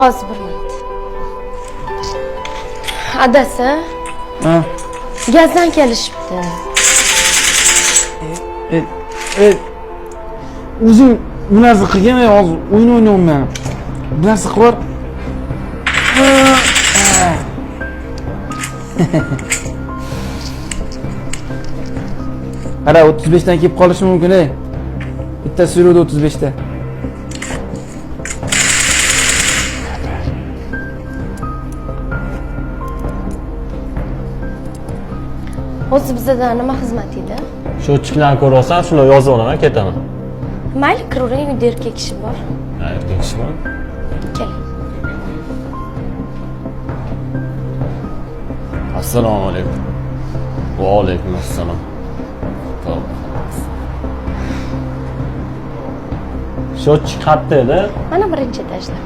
Hozir, bir minut. Adasi, Ha. gazdan kelishibdi. E, e, o'zing bu narsa qilgin, men hozir o'yin o'ynayapman. Bu narsa qilib yubor. Qara, 35 dan kelib qolishi mumkin, ey. Bittasi yuruvdi 35 ta. O'zi bizada nima xizmat edi? Счётчик larni ko'ryapsan, shular yozib olaman, ketaman. Mayli, kiravering, uyda erkak kishi bor. Ha, erkak kishi bor. Keling. Assalomu alaykum. Va alaykum assalom. Tavba. Счётчик qayerda edi? Mana, birinchi etajda.